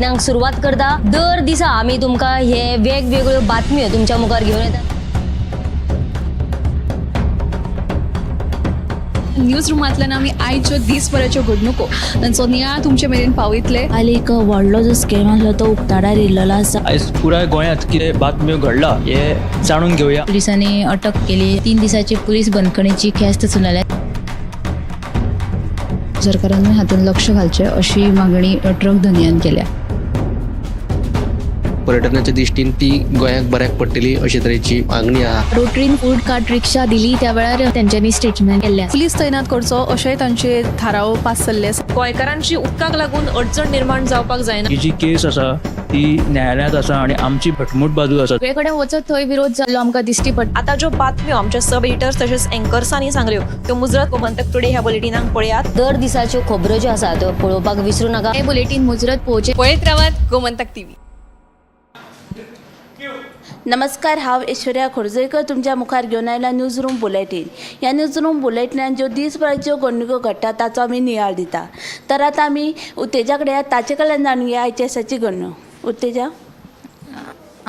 बुलेटिनाक सुरवात करता. दर दिसा आमी तुमकां हे वेगवेगळ्यो बातम्यो तुमच्या मुखार घेवन येता. न्यूज रुमांतल्यान आमी आयच्यो दीसभराच्यो घडणुको तांचो नियाळ तुमचे मेरेन पावयतले. काल एक व्हडलो जो स्कॅम आसलो तो उक्ताडार येयल्लो आसा. आयज पुराय गोंयांत कितें बातम्यो घडला हे जाणून घेवया. पुलिसांनी अटक केली. 3 दिसाची पुलीस बंदखणीची ख्यास्त सुनायल्या. सरकारानूय हातूंत लक्ष घालचें अशी मागणी ट्रक धनयान केल्या. पर्यटनाच्या दृश्टीन ती गोंयाक बऱ्याक पडटली अशे तरेची मागणी आहा. रोटरीन फूड कार्ट रिक्षा दिली त्या वेळार तेंच्यांनी स्टेटमेंट केल्लें आसा. पुलीस तैनात करचो अशेंय तांचे थाराव पास जाल्ले आसा. गोंयकारांची उदकाक लागून अडचण निर्माण जावपाक जायना. ही जी केस आसा ती न्यायालयांत आसा आनी आमची घटमूट बाजू आसा. सगळे कडेन वचत थंय विरोध जाल्लो आमकां दिश्टी पडटा. आतां ज्यो बातम्यो आमच्या सब एडिटर्स तशेंच एंकर्सांनी सांगल्यो त्यो मुजरत गोमंतक टुडे ह्या बुलेटिनाक पळयात. दर दिसाच्यो खबरो ज्यो आसा त्यो पळोवपाक विसरूं नाका. हें बुलेटीन मुजरत पळोवचें. पळयत रावात गोमंतक टीव्ही. नमस्कार, हांव ऐश्वर्या खोर्जोयकर तुमच्या मुखार घेवन आयला न्यूज रूम बुलेटीन. ह्या न्यूज रूम बुलेटिनान ज्यो दीसभराच्यो घडणुको घडटा ताचो आमी नियाळ दिता. तर आतां आमी उत्तेजा कडेन ताचे कडल्यान जाणून घेया आयच्या दिसाची घडणूक. उत्तेजा.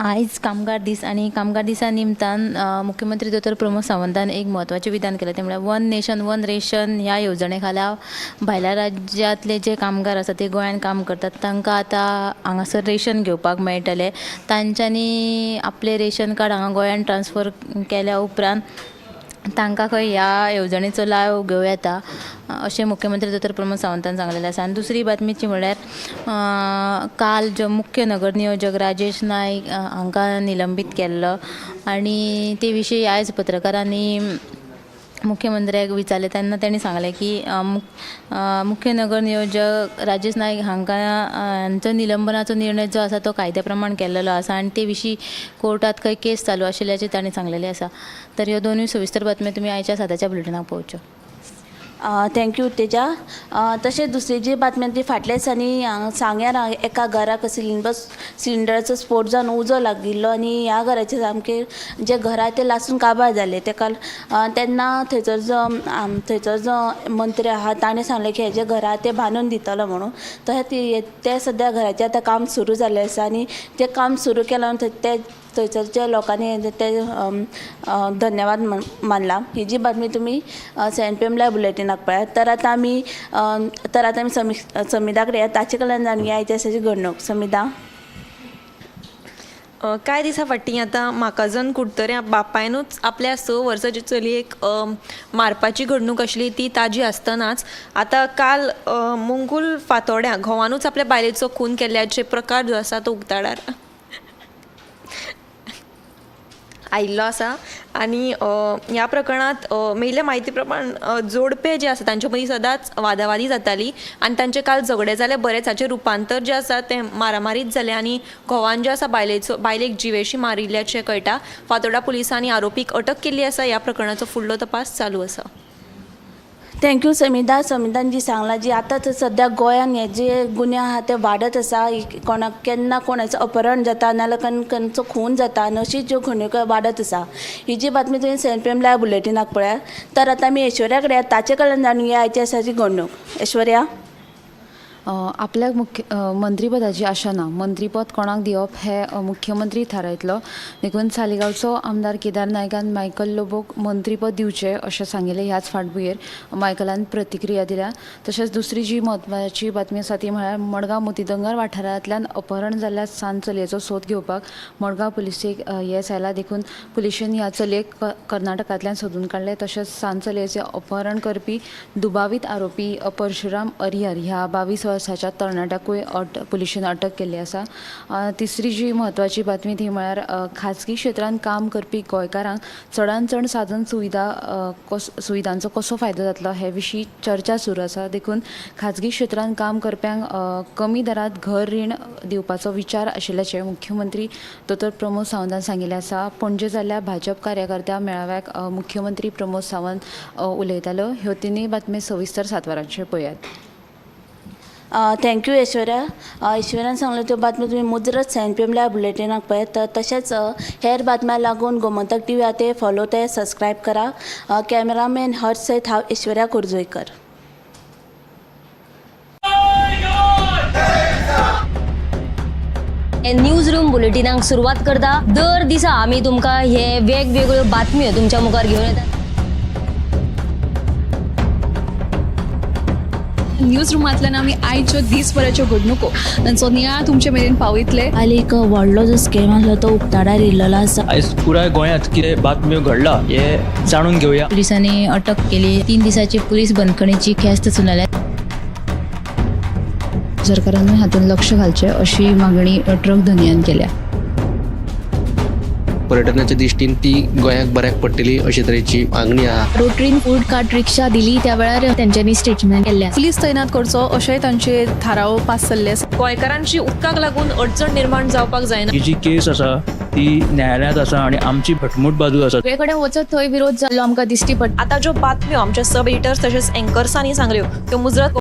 आयज कामगार दीस आनी कामगार दिसा निमतान मुख्यमंत्री दोतोर प्रमोद सावंतान एक म्हत्वाचें विधान केलें, तें म्हळ्यार वन नेशन वन रेशन ह्या येवजणे खाला भायल्या राज्यांतले जे कामगार आसा ते गोंयांत काम करतात तांकां आतां हांगासर रेशन घेवपाक मेळटलें. तांच्यांनी आपलें रेशन कार्ड हांगा गोंयांत ट्रान्सफर केल्या उपरांत तांकां खंय ह्या येवजणेचो लाव घेवं येता अशें मुख्यमंत्री दोतोर प्रमोद सावंतान सांगलेलें आसा. आनी दुसरी बातमीची म्हळ्यार काल जो मुख्य नगर नियोजक राजेश नायक हांकां निलंबीत केल्लो आनी ते विशीं आयज पत्रकारांनी मुख्यमंत्र्याक विचारलें तेन्ना तांणी सांगलें की मुख्य नगर नियोजक राजेश नायक हांकां हांचो निलंबनाचो निर्णय जो आसा तो कायद्या प्रमाण केल्लो आसा आनी ते विशीं कोर्टांत खंय केस चालू आशिल्ल्याचें तांणी सांगलेलें आसा. तर ह्यो दोनूय सविस्तर बातम्यो तुमी आयच्या सदाच्या बुलेटिनाक पळोवच्यो. Thank you Utteja. तशेंच दुसरी जी बातमी ती फाटल्या दिसांनी हांगा सांग्यार एका घराक सिलिंडराचो स्फोट जावन उजो लागिल्लो आनी ह्या घराचे सामकें जे घर आहा तें लासून काबार जालें. तेका तेन्ना थंयसर जो मंत्री आहा ताणें सांगलें की हेजें घर आहा तें बांदून दितलो म्हणून. तशें तें सद्या घराचें आतां काम सुरू जाल्लें आसा आनी तें काम सुरू केलां ते थंयसरच्या लोकांनी ते धन्यवाद मानला. ही जी बातमी तुमी 7 PM live बुलेटिनाक पळयात. तर आतां आमी समिधा कडेन ताचे कडल्यान जाणून घेया आयच्या दिसाची घडणूक. समिधा. कांय दिसां फाटीं आतां म्हाकाजन कुडतऱ्यां बापायनूच आपल्या 6 वर्सांचे चलयेक मारपाची घडणूक आशिल्ली ती ताजी आसतनाच आतां काल मुंगूल फातोड्यां घोवानूच आपल्या बायलेचो खून केल्ल्याचे प्रकार जो आसा तो उक्ताडार आयिल्लो आसा. आनी ह्या प्रकरणांत मेळिल्ल्या म्हायती प्रमाण जोडपे जे आसा तांचे मदीं सदांच वादावादी जाताली आनी तांचें काल झगडें जालें बरेंच हाचें रुपांतर जें आसा तें मारामारीत जालें आनी घोवान जें आसा बायलेक जिवेशी मारिल्ल्याचें कळटा. फातोर्डा पुलिसांनी आरोपीक अटक केल्ली आसा. ह्या प्रकरणाचो फुडलो तपास चालू आसा. Thank you Samidha. समिधान जी सांगलां जी आतां सद्या गोंयान हे जे गुन्यांव आहा ते वाडत आसा. कोणाक केन्ना कोणाचो अपहरण जाता नाजाल्यार कोणाचो खून जाता आनी अशी ज्यो घडणुको वाडत आसा. ही जी बातमी तुवें 7 PM live बुलेटिनाक पळयात. तर आतां आमी ऐश्वर्या कडेन ताचे कडल्यान जाणून घेया आयच्या दिसाची घडणूक. ऐश्वर्या. आपल्याक मुख्य मंत्रीपदाची आशा ना. मंत्रीपद कोणाक दिवप हें मुख्यमंत्री थारायतलो. देखून सालिगांवचो आमदार केदार नायकान मायकल लोबोक मंत्रीपद दिवचें अशें सांगिल्लें. ह्याच फाटभुंयेर मायकलान प्रतिक्रिया दिल्या. तशेंच दुसरी जी म्हत्वाची बातमी आसा ती म्हळ्यार मडगांव मोतीदोंगर वाठारांतल्यान अपहरण जाल्ल्या सान चलयेचो सोद घेवपाक मडगांव पुलिसेक येस आयला. देखून पुलिशेन ह्या चलयेक कर्नाटकांतल्यान सोदून काडलें. तशेंच सान चलयेचें अपहरण करपी दुबावीत आरोपी परशुराम अरियर ह्या 22 वर्साच्या तरणाट्याकूय पुलिशेन अटक केल्ली आसा. तिसरी जी म्हत्वाची बातमी ती म्हळ्यार खाजगी क्षेत्रांत काम करपी गोंयकारांक चडान चड साधन सुविधा सुविधांचो कसो फायदो जातलो हे विशीं चर्चा सुरू आसा. देखून खाजगी क्षेत्रांत काम करप्यांक कमी दरांत घर रीण दिवपाचो विचार आशिल्ल्याचें मुख्यमंत्री दोतोर प्रमोद सावंतान सांगिल्लें आसा. पणजे जाल्ल्या भाजप कार्यकर्त्या मेळाव्याक मुख्यमंत्री प्रमोद सावंत उलयतालो. ह्यो तिनूय बातमी सविस्तर 7 वरांचेर पळयात. Thank you Aishwarya. ऐश्वर्यान सांगलें त्यो बातमी तुमी मुजरत 7 PM live बुलेटिनाक पळयात. तशेंच हेर बातम्या लागून गोमंतक टीव्ही आहा ते फॉलो ते सबस्क्रायब करा. कॅमेरामॅन हर्ष सयत हांव ऐश्वर्या खोर्जोयकर. न्यूज रूम बुलेटिनाक सुरवात करता. दर दिसा आमी तुमकां हे वेगवेगळ्यो बातम्यो तुमच्या मुखार घेवन येतात. न्यूज रुमांतल्यान आमी आयच्यो दीसभराच्यो घडणुको तांचो नियाळ तुमचे मेरेन पावयतले. काल एक व्हडलो जो स्कॅम आसलो तो उक्ताडार येयल्लो आसा. आयज पुराय गोंयांत कितें बातम्यो घडला हे जाणून घेवया. पुलिसांनी अटक केली. 3 दिसाची पुलीस बंदखणीची ख्यास्त सुनायल्या. सरकारानूय हातूंत लक्ष घालचें अशी मागणी ट्रक धनयान केल्या. पर्यटनाच्या दृश्टीन ती गोंयाक बऱ्याक पडटली अशे तरेची मागणी आहा. रोटरीन फूड कार्ट रिक्षा दिली त्या वेळार तेंच्यांनी स्टेटमेंट केल्लें आसा. पुलीस तैनात करचो अशेंय तांचे थाराव पास जाल्ले आसा. गोंयकारांची उदकाक लागून अडचण निर्माण जावपाक जायना. ही जी केस आसा ती न्यायालयांत आसा आनी आमची घटमूट बाजू आसा. सगळे कडेन वचत थंय विरोध जाल्लो आमकां दिश्टी पडटा. आतां ज्यो बातम्यो आमच्या सब एडिटर्स तशेंच एंकर्सांनी सांगल्यो त्यो मुजरत